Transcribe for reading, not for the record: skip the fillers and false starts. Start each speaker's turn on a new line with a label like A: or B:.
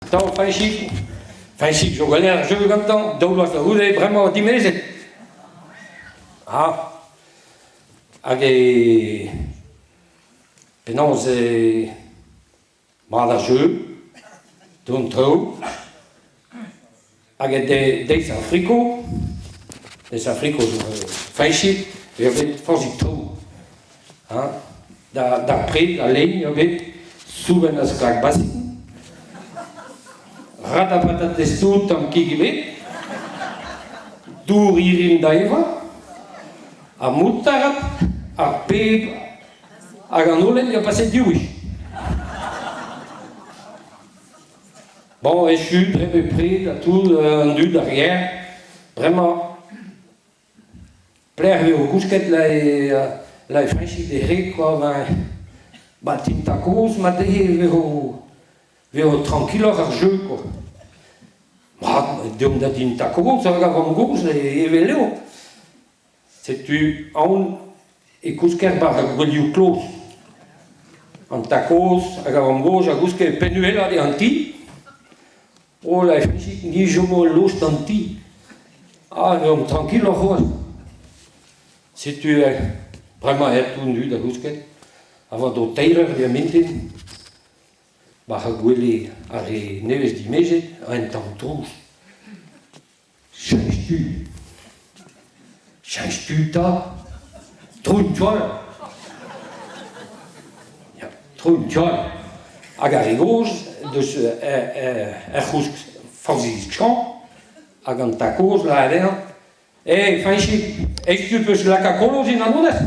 A: Taol Fañchig. Fañchig zo ganin ar jeu gantañ, daou vloaz da c'houde, bremañ dimezet. Ah, hag e... Penaos e... Mat ar jeu, dont traoù, hag e deiz ar friko, deiz ar friko zo feñchit, eo bet forzhik traoù. Hein, d'ar pred, al lein eo bet soubenn a sklak basin, rat ha patatez tout tamm kig ebet, dour irin da evañ, ar moutard, ar pebr Hag an holen eo paset div wech. Bon, echu, dre bepred ha tout an dud ar gêr. Bremañ, pelec'h eo kousket la e, la e Freñchig d'e wreg kwa, ben, ba tintañ kozh marteze e vezo, vezo trankiloc'h ar jeu kwa. Mat, deomp da dintañ kozh hag a vamm-gozh evel eo. Setu aon e kousker 'barzh ar gouelioù kloz. An tad-kozh hag ar vamm-gozh a gouske e penn uhelañ an ti. Oh la Ifig, ni 'chomo el lost d'an ti. Ah, n'omp trankiloc'h c'hoazh. Setu bremañ aet an dud da gousket. A-vad d'o teir eur d'ar mintin, 'barzh ar gwele ar re nevez dimezet, un tamm trouz. Cheñch tu. Cheñch tu 'ta. Troun-toal. Ya, troun-toal. Hag ar re gozh deus er c'housk forzhig skañv hag an tad-kozh lâret dezhañ Eh, Fañchig, est-ce que tu peux lakaat koloz en anonez?